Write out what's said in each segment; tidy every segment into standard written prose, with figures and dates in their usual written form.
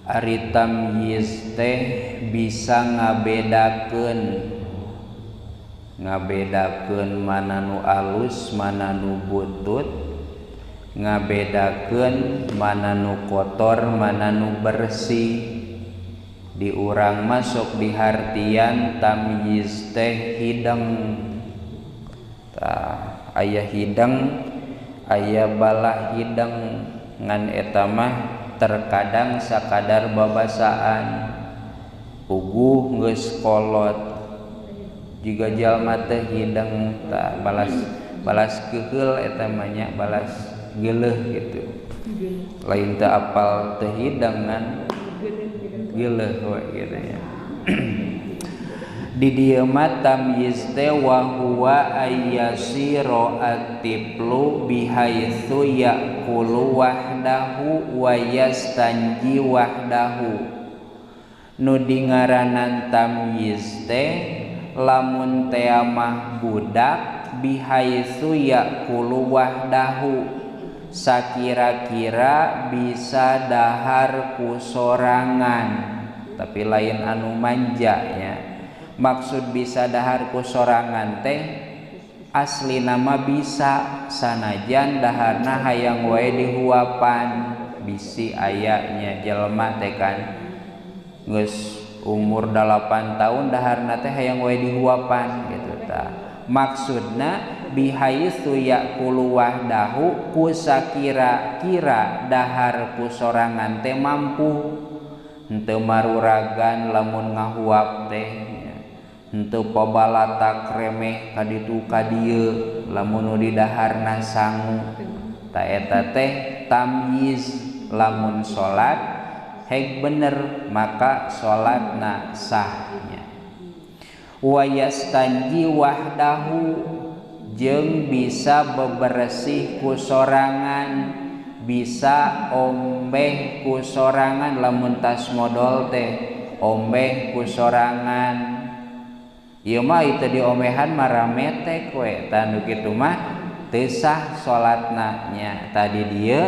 Ari tamyiz teh bisa ngabedakeun, ngabedakeun mana nu alus mana nu butut, ngabedakeun mana nu kotor mana nu bersih. Di urang masuk di hartian tamyiz teh hideng. Tah aya hideng, aya balah hideng, ngan eta mah terkadang sakadar babasaan. Puguh geus kolot jiga jalma teh hideng, tah balas balas keuheul eta mah nya, balas geuleuh gitu. Lain teu apal teu hideng ngan geuleuh we gitu nya. Di dieu mah tamyiz teh wa huwa ayyasira at-tiflu bihaitsu ya'kulu wahdahu wa yastanji wahdahu. Nu dingaranan tamyiz teh lamun tea mah budak bihaitsu ya'kulu wahdahu, sakira-kira bisa dahar ku sorangan, tapi lain anu manja nya. Maksud bisa dahar ku sorangan teh asli nama bisa sanajan daharna hayang wae dihuapan, bisi aya nya jelema teh kan geus umur 8 tahun daharna teh hayang wae dihuapan gitu tah. Maksudna bihaitsu ya'kulu wahdahu ku sakira-kira dahar ku sorangan teh mampu, henteu maruragan lamun ngahuap teh, henteu pabalatak remeh ka ditu ka dieu lamun nu didaharna sangu. Ta eta teh tamyiz. Lamun salat heg bener maka salatna sah nya. Wa yastanji wahdahu jeung bisa bebersih ku sorangan, bisa ombeh ku sorangan lamun tas modol teh ombeh ku sorangan. Ieu mah itu diomehan mah rametek we, tah nu kitu mah teu sah salatna nya. Tadi dieu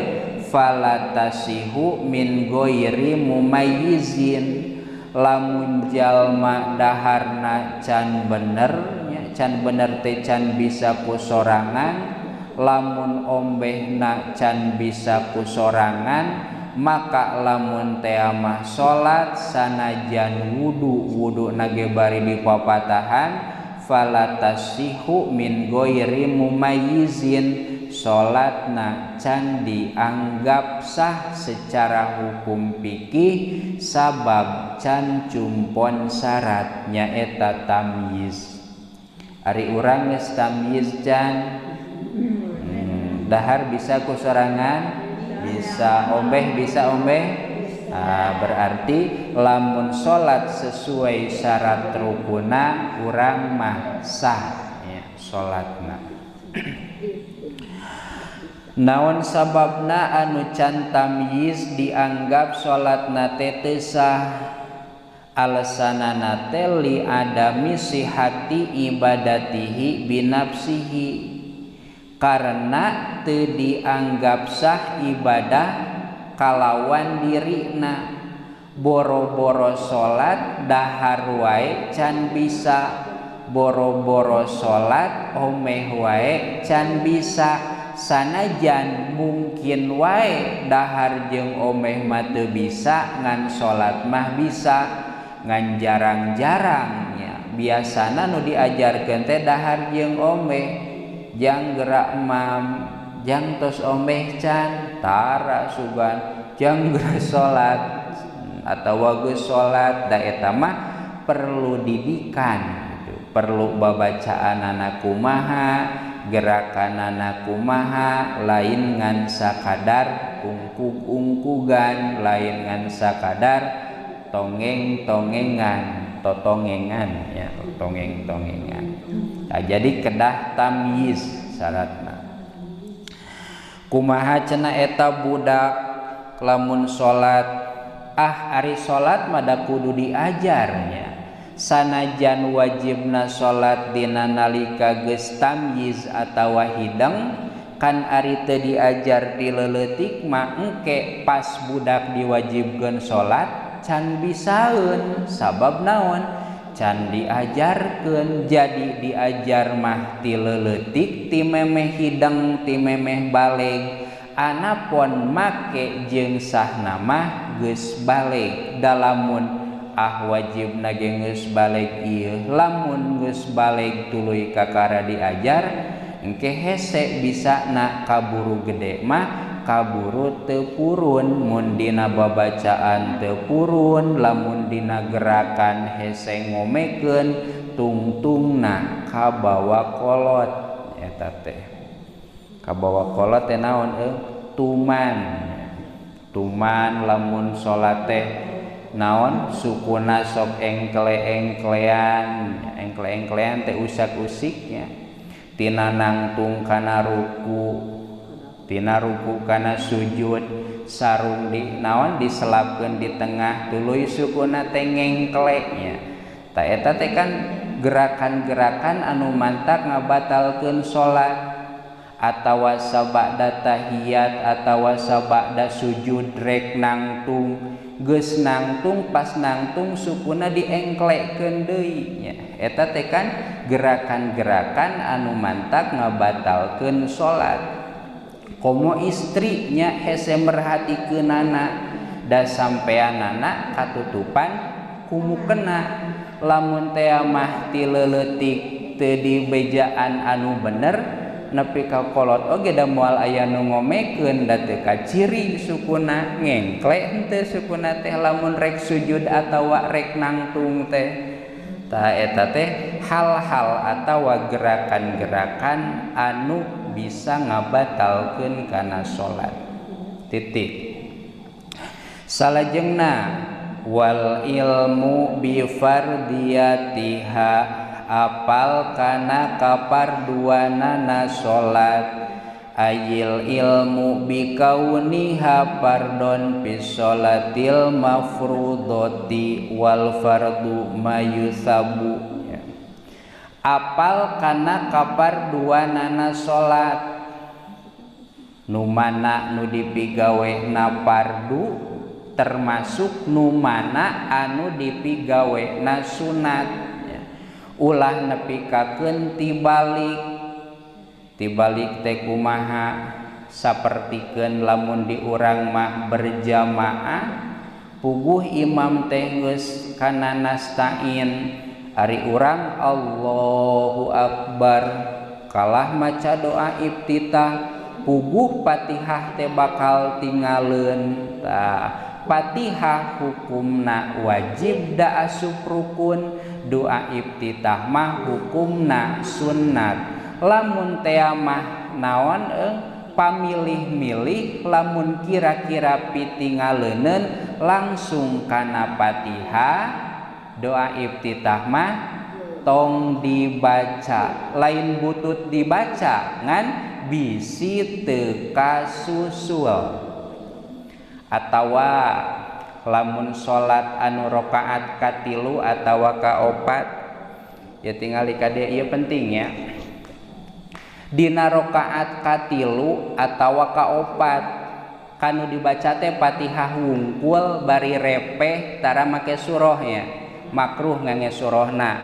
falatasihu min ghairi mumayyizin, lamun jalma daharna can bener nya, can bener teh can bisa ku sorangan, lamun ombehna can bisa ku sorangan, maka lamun teh mah salat sanajan wudu, wudu nage bari dipapatahan, falatasihu min ghairi mumayyizin, salatna can dianggap sah secara hukum fikih sabab can cumpon syarat nyaeta tamyiz. Ari urang geus tamyiz can, dahar bisa ku sorangan, bisa ombeh, bisa ombeh. Nah, berarti lamun salat sesuai syarat rukuna urang mah sah ya salatna. Naon sababna anu can tamyiz dianggap salatna teh teu sah? Alasanana teh li adami sihati ibadatihi binafsihi, karena teu dianggap sah ibadah kalawan dirina. Boro-boro salat dahar wae can bisa, boro-boro salat omeh wae can bisa, sanajan mungkin wae dahar jeung omeh mah teu bisa ngan salat mah bisa, ngan jarang-jarang nya. Biasana nu diajarkeun teh dahar jeung omeh, jang gerak mam, jang tos omeh can tara sugan, jang gerak salat atawa geus salat. Da eta mah perlu didikan gitu. Perlu babacaanana kumaha, gerakanana kumaha, lain ngan sakadar ungkug-ungkugan, lain ngan sakadar tongeng-tongengan, totongengan ya, tongeng-tongengan. Nah, jadi kedah tamyiz syaratna. Kumaha cenah eta budak lamun salat? Ah, ari salat mah da kudu diajarnya. Sanajan wajibna salat dina nalika geus tamyiz atawa hideng, Kan ari teu diajar ti leuletik mah engke pas budak diwajibkeun salat can bisaeun sabab naon can diajarkeun. Jadi diajar mah ti leuletik ti memeh hideng ti memeh baleg anapon make jeung sahna mah geus baleg. Da lamun ah wajibna ge geus baleg ieu lamun geus baleg tuluy kakara diajar engke hese bisa na kaburu gede mah kaburu teu purun. Mun dina babacaan teu purun lamun dina gerakan hese ngomekeun tungtungna kabawa kolot eta teh. Kabawa kolot teh naon tuman. Tuman lamun salat teh naon sukuna sok engkle-engklean, engkle-engklean teh usak-usiknya. Tina nangtung kana ruku, tina ruku kana sujud, sarung di naon diselapkeun di tengah tuluy sukuna teh ngengkleknya. Ta eta teh kan gerakan-gerakan anu mantak ngabatalkeun salat atawa sabada tahiyat atawa sabada sujud rek nangtung geus nangtung pas nangtung sukuna diengklekeun deui nya. Eta teh kan gerakan-gerakan anu mantak ngabatalkeun salat. Komo istrinya hese merhatikeunana da sampeanana katutupan kumukena. Lamun teh mah ti leuletik teu dibejaan anu bener nepi ka kolot oge da moal aya nu ngomekeun da teu kaciri sukuna ngengkle henteu sukuna teh lamun rek sujud atawa rek nangtung teh. Tah eta teh hal-hal atawa gerakan-gerakan anu bisa ngabatalkeun kana salat. Titik. Salajengna wal ilmu bi fardiyatiha apal kana kaparduanana salat ayil ilmu bi kauniha fardon fi sholatil mafrudoti wal fardu mayusabu. Apal kana kaparduanana salat nu mana nu dipigawe na fardu termasuk nu mana anu dipigawe na sunat. Ulah nepikakeun tibalik. Tibalik teh kumaha sapertikeun lamun di urang mah berjamaah puguh imam teh geus kana nastain ari urang Allahu akbar kalah maca doa iftitah puguh Fatihah teh bakal tingaleun. Tah Fatihah hukumna wajib da asup rukun, doa iftitah mah hukumna sunat. Lamun teh mah naon pamilih-milih lamun kira-kira pitingaleuneun langsung kana Fatihah doa iftitah mah tong dibaca, lain butut dibaca ngan bisi teu kasusul. Atawa lamun salat anu rakaat katilu atawa kaopat ya tingali kade ieu penting ya. Dina rakaat katilu atawa kaopat kanu dibaca teh Fatihah wungkul bari repeh tara make surahnya makruh ngange surahna.